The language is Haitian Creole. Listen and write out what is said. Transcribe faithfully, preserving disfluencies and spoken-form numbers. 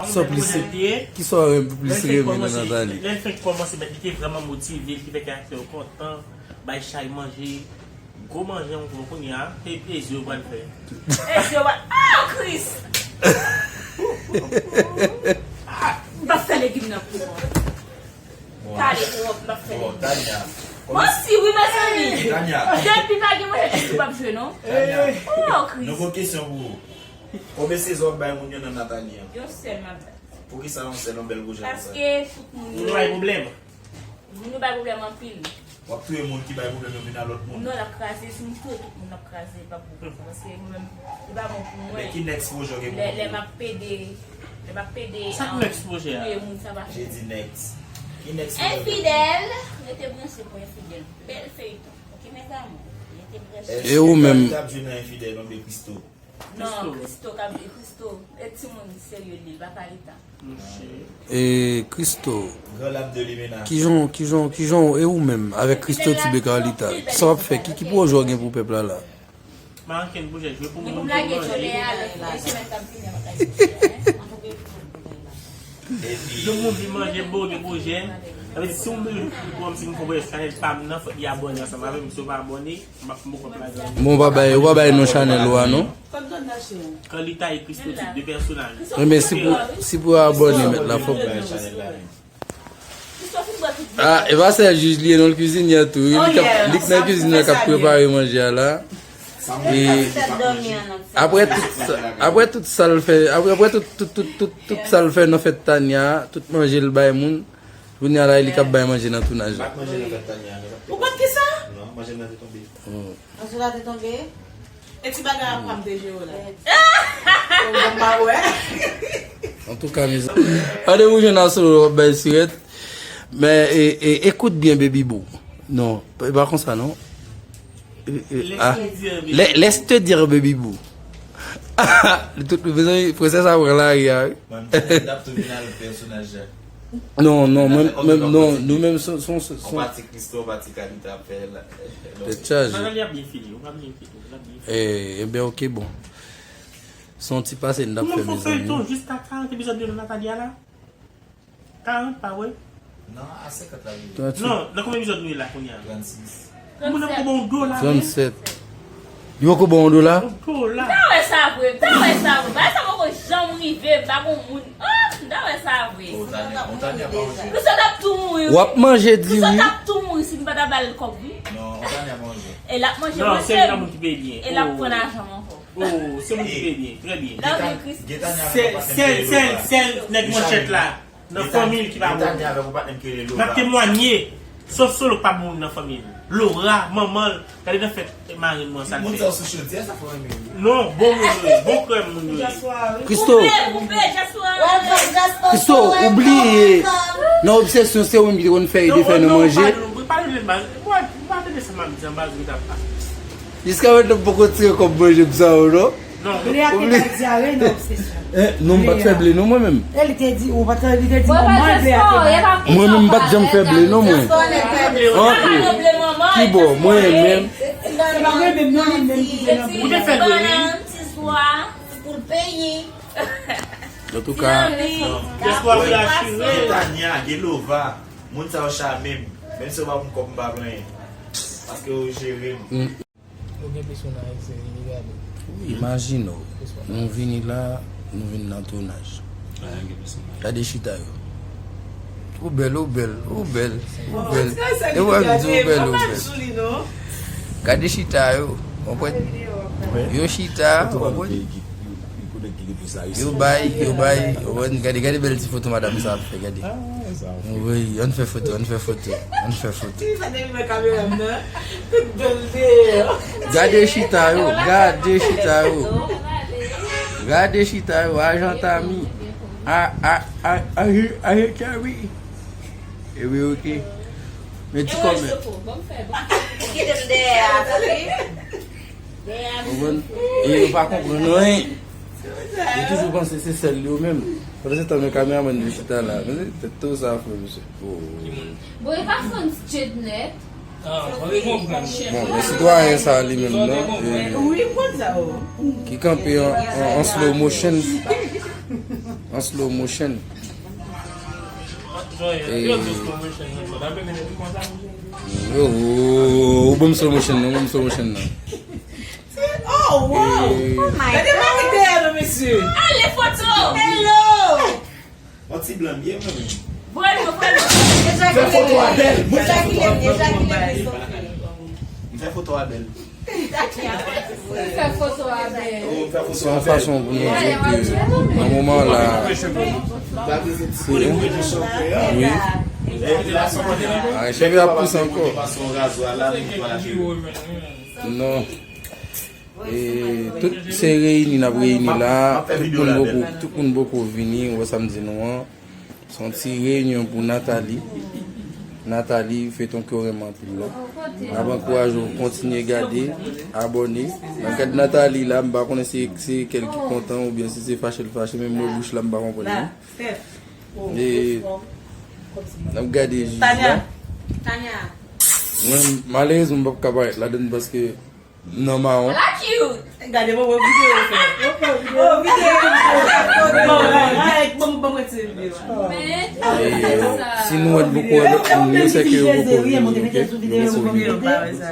Sa w plis, kisa w renmen plis renmen nan Nathalie? Lè l fenk kòmanse, men li te vrèman motive, li te fè karaktè yo kontan, bay chay manje, gwo manje ankò kounye a, se plezi yo pral fè. Plezi yo pral, ah, Kris! M p ap fè legim nan pou ou. Pale twòp, m ap fè legim. Manti wi, mezanmi. Depi pa gen manje, Kris p ap jwe, non. Oh, Kris. Nou gon kesyon pou ou. Konbyen sezon w ap bay moun yo nan Nathalie an? Yon sèl m ap bay. Poukisa yon sèl, yon bèl pwojè konsa? Paske tout moun yo bay pwoblèm. Moun yo bay pwoblèm anpil. W ap touye moun ki bay pwoblèm yo vin a lòt moun. Non, l ap kraze. Si m touye tout moun, l ap kraze. L ap bon pou sa. Paske mwen menm, li pa bon pou mwen. Men ki next pwojè w gen pou lè, lè m ap pede, lè m ap pede, sa k next pwojè a? Touye moun, sa pa fè. J'ai dit next. Ki next pwojè w gen? Enfidèl, rete branche pou Enfidèl. Bèl feyton. Ok, mes amours. Rete branche. E ou menm? Èske Carlita ap jwe nan Enfidèl oubyen Christo? Non, Christo k ap jwe, Christo. E timoun serye li, li pa Carlita. E Christo, kijan, kijan, kijan, e ou menm, avèk Christo, Tube, Carlita, kisa w ap fè? Ki, ki pwojè w gen pou pèp la la? M pa ankenn pwojè, jwe pou moun, pou manje. Jwe pou moun vin manje, bon, gen pwojè. Sa vle di, si yon moun pou m si m fè pwojè sou chanèl pa m nan, fòk li abòne ansanm avè m, si w pa abòne. Bon, w pa bay, w pa bay non chanèl ou a, non? Carlita e Christo, se de pèsonaj. Enben, si pou, si pou abòne mèt la, fòk. Ah, e pa sèl jij li ye non, l kwizinye tou wi. Li k ap, li k nan kwizin nan k ap prepare manje a la. E apre tout sa, apre tout sa l fè, apre, apre tout, tout, tout, tout, tout sa l fè nan fèt Tania, tout manje l bay moun, kounye a la, e li k ap bay manje nan tounaj la. Ou konn kisa? Non, manje nan te tonbe. Ansoula te tonbe? E ti bagay apa m te jere w la? Ou konn pa wè? Antouka, mezanmi. Randevou jwenn Asolo w ap bay sirèt. Men, e, e, écoute bien, Baby Boo. Non, e pa konsa, non. E, e, ah. Laisse, laisse te dire, Baby Boo. Tout, mezanmi, prensès ap pran lari a, wi. Mwen, m t ap tou vin al pèsonaj la. Non, non, mwen, mwen, non, nou menm, son, son, son, son. Yon pati Christo, yon pati Carlita ap fè la. Tèt chaje. Nathalie ap byen fini, ou pa byen fini, l ap byen fini. Eh, ebyen, ok, bon. Se yon ti pase n t ap fè, mezanmi. Pou moun fè feyton jiska karant epizòd yo nan Nathalie a la? Karant, pa vre? Non, a senkant la rive. Trannsenk. Non, nan konbyen epizòd nou ye la kounye a? Trannsis. Moun nan poko ba w yon dola, men. Trannsèt. Li poko ba w yon dola? Yon dola. M ta wè sa vre, m ta wè sa vre. Bagay sa poko janm rive, m pa gon moun. Oh, m ta wè sa vre. Christo t ap tou mouri, wi. W ap manje di wi. Christo t ap tou mouri si m pa ta ba l kòb, wi. Non, Tania manje. E l ap manje. Non, se yon moun ki peye byen. E l ap pran lajan m ankò. Oh, se moun ki peye byen. Trè byen. Sèl, sèl, sèl, sèl nèg manchèt la. Nan fanmi l ki pa bon. M ap temwanye. Sof Solo k pa bon nan fanmi l. Laura, manman l, gade nan fèt marenn mwen sa l fè. Moun sa yo sou chodyè, sa fò renmen yo. Non, bon moun yo ye, bon krèm moun yo ye. Christo. Christo, ou bliye nan obsesyon se ou menm ki te konn fè e defè nan manje. Pale de baz, mwen, mwen pa tande sa m ap di an baz, wi, ta pa. Jiska mentnan m poko tire kòb manje m sa yo, non. Non. Ble a te bay dyare nan obsesyon. Eh, non, m pa t fè ble, non, mwen menm. E li te di, ou pa t, li te di manman ble a te bay. Mwen menm, m pa t janm fè ble, non, mwen. Ki bò, mwen menm. Se pa mwen menm, non, li menm ki te nan ble a. Ou te fè ble, wi. Antouka, Tania, Gelova, moun sa yo chame m. Menm si yo pa ban m kòb, m pa plenyen. Paske yo jere m. Nou gen plis moun nan Ayiti vini gade. Wi, imajine w. Nou vini la, nou vin nan tounaj. Gade chita yo. Ou bèl, ou bèl, ou bèl, ou bèl. E w ap di ou bèl, ou bèl. Gade chita yo. Konprann? Yo chita, konprann? Yo bay, yo bay, yo bay, gade, gade bèl ti foto madanm sa ap fè, gade. Wi, ann fè foto, ann fè foto, ann fè foto. Gade chita yo, gade chita yo. Gade chita yo, ajan Tami. A, a, a, ajan, ajan Tami. E wi, ok. Men ti kòmè. Ou kite m dèyè a, tande? Konprann? E yo pa konprann anyen. Yo toujou panse se sèl yo menm. Pandan se tan, men kameramann yo chita la. Men se tèt tou sa fè, mesye. Oh. Bon, e pa Frantz Jednet. Bon, men sitwayen sa li menm, non? E, ki kanpe an, an, an slow motion. An slow motion. Yo, yo, yo, yo, ou ban m slow motion nan, ou ban m slow motion nan. Oh, wow! Eh. Oh my God! Gade makèt dèyè nou, mesye! Ale foto! Hello! On ti blan m ye, mwen menm. Voye nou, voye nou. Fè foto a bèl. Mwen fè foto a bèl. Ejakile, ejakile, ejakile. M fè foto a bèl. Fè foto a bèl. Se yon fason pou nou di ke nan moman la, se wi. A, cheve ap pouse ankò. Non. E tout se reyini n ap reyini la, tout moun poko, tout moun poko vini, ou wè sa m di nou an. Se yon ti reyinyon pou Nathalie. Nathalie, feyton ke w renmen anpil la. N ap ankouraje w kontinye gade, abòne. Nan kad Nathalie la, m pa konnen si se kè l ki kontan oubyen si se fache l fache, men mo bouch la m pa konprann li. E n ap gade jij la. Mwen, malerezman, m p ap ka parèt ladann paske nan mawon. Ala cute! Gade, bon, bon, videyo yo fè. Oh, videyo yo fè. Bon, bon, bon, bon, bon, retire videyo a. E si nou wè l poko wè lòt moun yo, se ke yo poko vini, oke? Yo poko vini. Videyo pa wè sa.